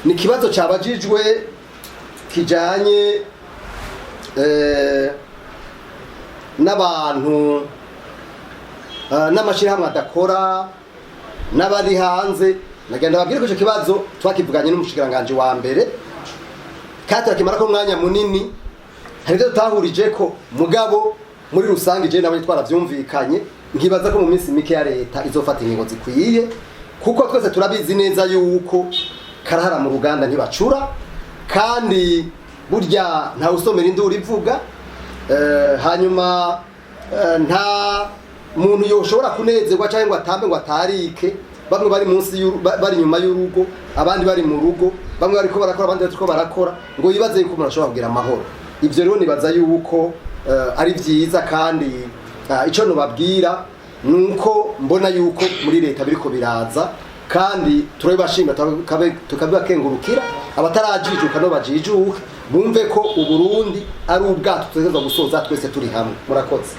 Ni ikibazo cabajijwe kijanye n'abantu n'amashirahamwe adakora n'abari hanze. Nagenda babwire ko ico kibazo twakivuganye n'umushikiranganji wa mbere, kandi turakimara ko umwanya munini. Hari ibyo tutahurije ko, mugabo muri rusange je nawe twaravyumvikanye. Nkibaza ko mu minsi mike ya leta izofata ingingo zikwiye, kuko twese turabizi neza yuko karahara mu ruganda ntibacura, kandi burya ntawe usomera induru ivuga. Hanyuma nta muntu yoshobora kunezerwa cyangwa ngo atambe ngo atarike, bamwe bari munsi bari inyuma y'urugo, abandi bari mu rugo, bamwe bariko barakora, abandi bariko barakora, ngo yibaze yuko umuntu ashobora kugira amahoro. Ivyo rero nibaza yuko ari vyiza, kandi ico nobabwira nuko mbona yuko muri leta biriko biraza, kandi turabibashimira, tukabibakengurukira. Abatarajijuka no bajijuke, bumve ko Uburundi ari ubwato tutegerezwa gusoza twese turi hamwe. Murakoze.